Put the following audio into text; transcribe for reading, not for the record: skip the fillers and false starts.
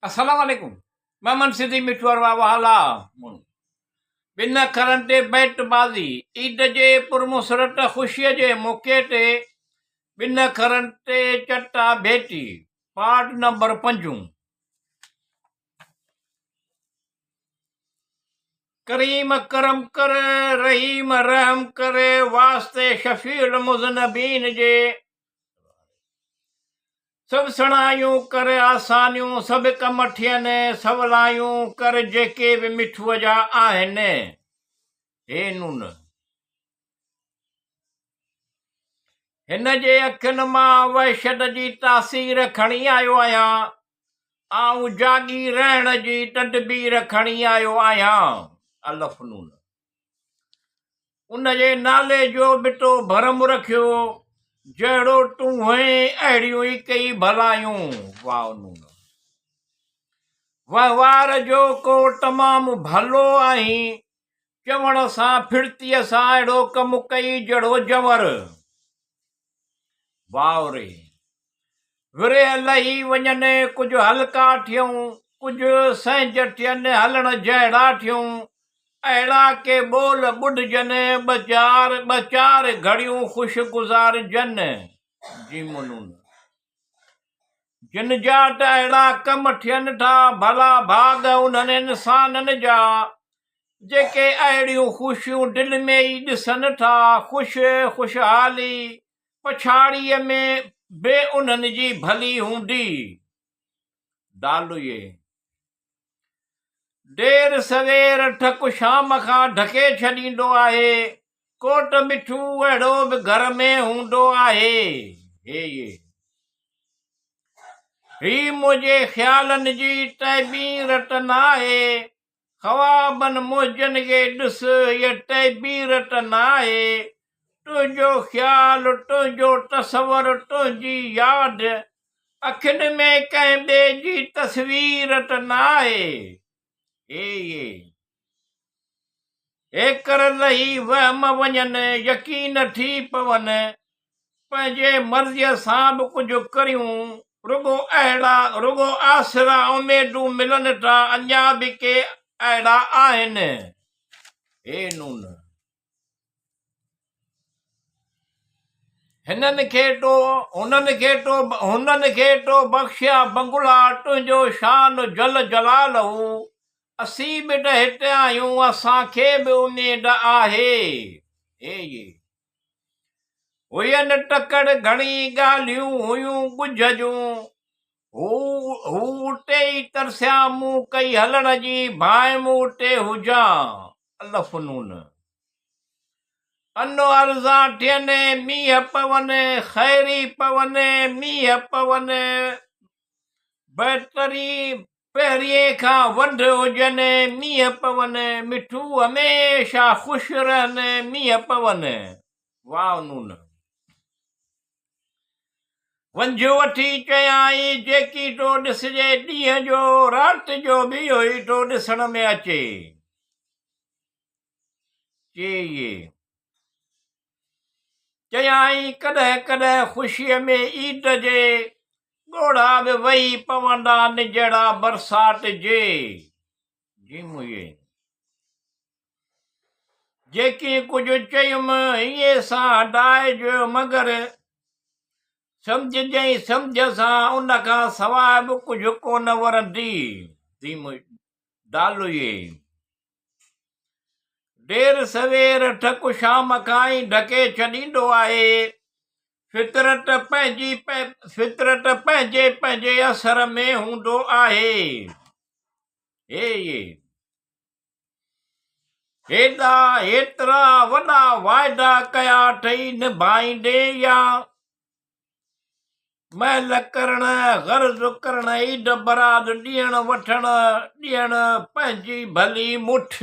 السلام عليڪم محمد سنڌي مٺو اروا وهالا مون ٻن اکرن تي بيٽ بازي عيد جي پرمسرت خوشي جي موقعي تي ٻن اکرن تي چٽا ڀيٽي پارٽ نمبر پنجون ڪريم ڪرم ڪر رحيم رحم ڪر واسطي شفيع المذنبين جي سڀ سڻايون ڪر آسانيون، سڀ ڪم ٿين سولايون ڪر جيڪي به مٺوء جا آهن. هي نون. هن جي اکين مان وحشت جي تاثير کڻي آيو آهيان. آئون جاڳي رهڻ جي تدبير کڻي آيو آهيان. الف نون. ان جي نالي جو به تو ڀرم رکيو، جهڙو تون هئين اهڙيون ئي ڪيئي ڀلايون. واء نون. وهنوار جو ڪو تمام ڀلو آهين، چوڻ سان ڦڙتيء سان اهڙو ڪم ڪيئي جهڙو جنور. واء ري. ورهيه لهي وڃن، ڪجهه هلڪا ٿيون، ڪجهه سهنج ٿين، هلڻ جهڙا ٿيون، اهڙا ڪي ٻول ٻڌجن، ٻه چار ٻه چار گهڙيون خوش گذارجن. جيم نون. جن جا ته اهڙا ڪم ٿين ٿا، ڀلا ڀاڳ انهن انسانن جا، جيڪي اهڙيون خوشيون دل ۾ ئي ڏسن ٿا، خوش خوشحالي پڇاڙيء ۾ به انهن جي ڀلي هوندي. ڊالوئي دير سوير ٺڪ شام کان ڍڪي ڇڏيندو آهي. ڪوٽ مٺو اهڙو به گهر ۾ هوندو آهي. هيء هي منهنجي خيالن جي تعبير ته ناهي. خوابن منهنجن کي ڏس، هيء تعبير ته ناهي. تنهنجو خيال، تنهنجو تصور، تنهنجي ياد، اکين ۾ ڪنهن ٻئي جي تصوير ته ناهي. هيء هيڪر لهي وهم وڃن، يقين ٿي پون، پنهنجي مرضيء سان به ڪجهه ڪريون، رڳو اهڙا، رڳو آسرا اميدون ملن ٿا، اڃا به ڪي اهڙا آهن. هي نون. هنن کي تو، هنن کي تو، هنن کي تو بخشيا بنگلا، تنهنجو شان جل جلاله، اسين به ته هتي آهيون، اسان کي به اميد آهي. هي. هين تڪڙ گهڻي ڳالهيون هيون ڳجهه جون. هو هو اتي ئي ترسيا مون ڪئي هلڻ جي ڀانئم اتي هجان. الف نون. ان ارزان ٿين مينهن پون خيري پون مينهن پون بهترين پهرين کان وڍ هجن، مينهن پون، مٺو هميشه خوش رهن، مينهن پون. واء نون. ونجهه وٺي چيائين، جيڪي ٿو ڏسجي ڏينهن جو، رات جو به اهو ئي ٿو ڏسڻ ۾ اچي. چيئي. چيائين، ڪڏهن ڪڏهن خوشيء ۾ عيد جي ڳوڙها به وهي پوندا آهن جهڙا برسات جي. جيم هئي. جيڪي ڪجهه چيم هينئين سان هٽائج، مگر سمجهجئين سمجهه سان ان کان سواء به ڪجهه ڪونه ورندي. جيم ڊالوئي. دير سوير ٺڪ شام کان ئي ڍڪي ڇڏيندو آهي. فطرت پنهنجي فطرت پنهنجي پنهنجي اثر ۾ هوندو آهي. هي هيڏا هيترا وڏا واعدا ڪيا اٿئي نڀائيندين يا مهل ڪرڻ، غرض ڪرڻ، عيد براد ڏيڻ وٺڻ، ڏيڻ پنهنجي ڀلي مٺ.